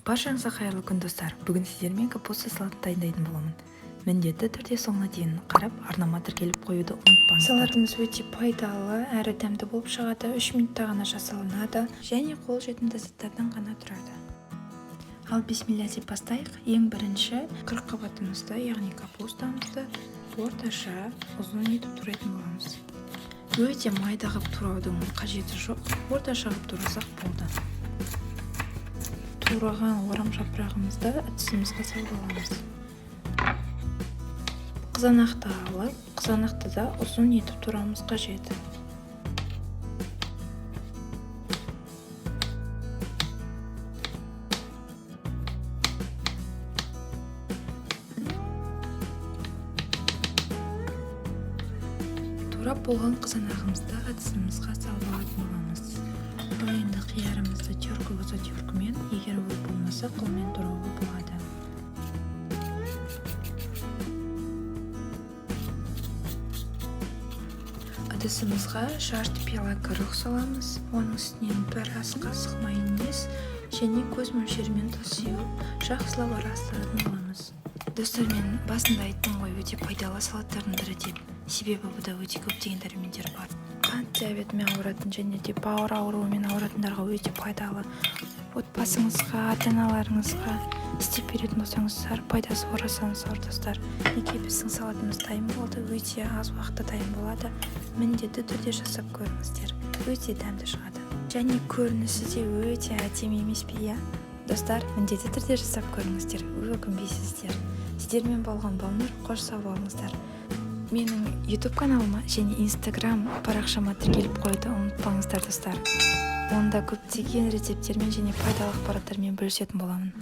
Баршаңызға қайырлы күн, достар! Бүгін сіздермен капуста салатын дайындайтын боламын. Міндетті түрде соңына дейін қарап, арнама тіркеліп қоюды ұмытпаңыздар. Салатымыз өте пайдалы әрі дәмді болып шығады, 3 минутта ғана жасалынады және қолжетімді заттардан ғана тұрады. Ал бисмилля деп бастайық. Ең бірінші қырыққабатымызды, яғни капустамызды орташа ұзын етіп турайтын боламыз. Өте майда қылып тураудың қажеті жоқ, орташа қылып турасақ болды. Тураған орам жапырағымызды ыдысымызға салып аламыз. Қызанақты алып, қызанақты да ұзын етіп турауымыз қажет. Турап болған қызанағымызды ыдысымызға салып алатын боламыз. Ал енді қиярымызды терка болса теркімен, егер ол болмаса, қолмен турауға болады. Ыдысымызға жарты пиала күріш саламыз, оның үстінен 1 ас қасық майонез және көз мөлшерімен тұз сеуіп, жақсылап араластыратын боламыз. Достар, мен басында айттым ғой, өте пайдалы салаттардың бірі деп. Себебі бұда өте көптеген дәрумендер бар. Қант диабетімен ауыратын және де бауыр ауруымен ауыратындарға өте пайдалы. Отбасыңызға, ата-аналарыңызға істеп беретін болсаңыздар, пайдасы орасан зор, достар. Мінекей, біздің салатымыз дайын болды, өте аз уақытта дайын болады. Міндетті түрде жасап көріңіздер, өте дәмді шығады. Және көрінісі де өте әдемі емес пе, иә? Достар, міндетті түрде жасап көріңіздер, өкінбейсіздер. Сіздермен болған Балнұр, қош сау болыңыздар. Менің YouTube каналыма және Instagram парақшама тіркеліп қоюды ұмытпаңыздар, достар. Онда көптеген рецепттермен және пайдалы ақпараттармен бөлісетін боламын.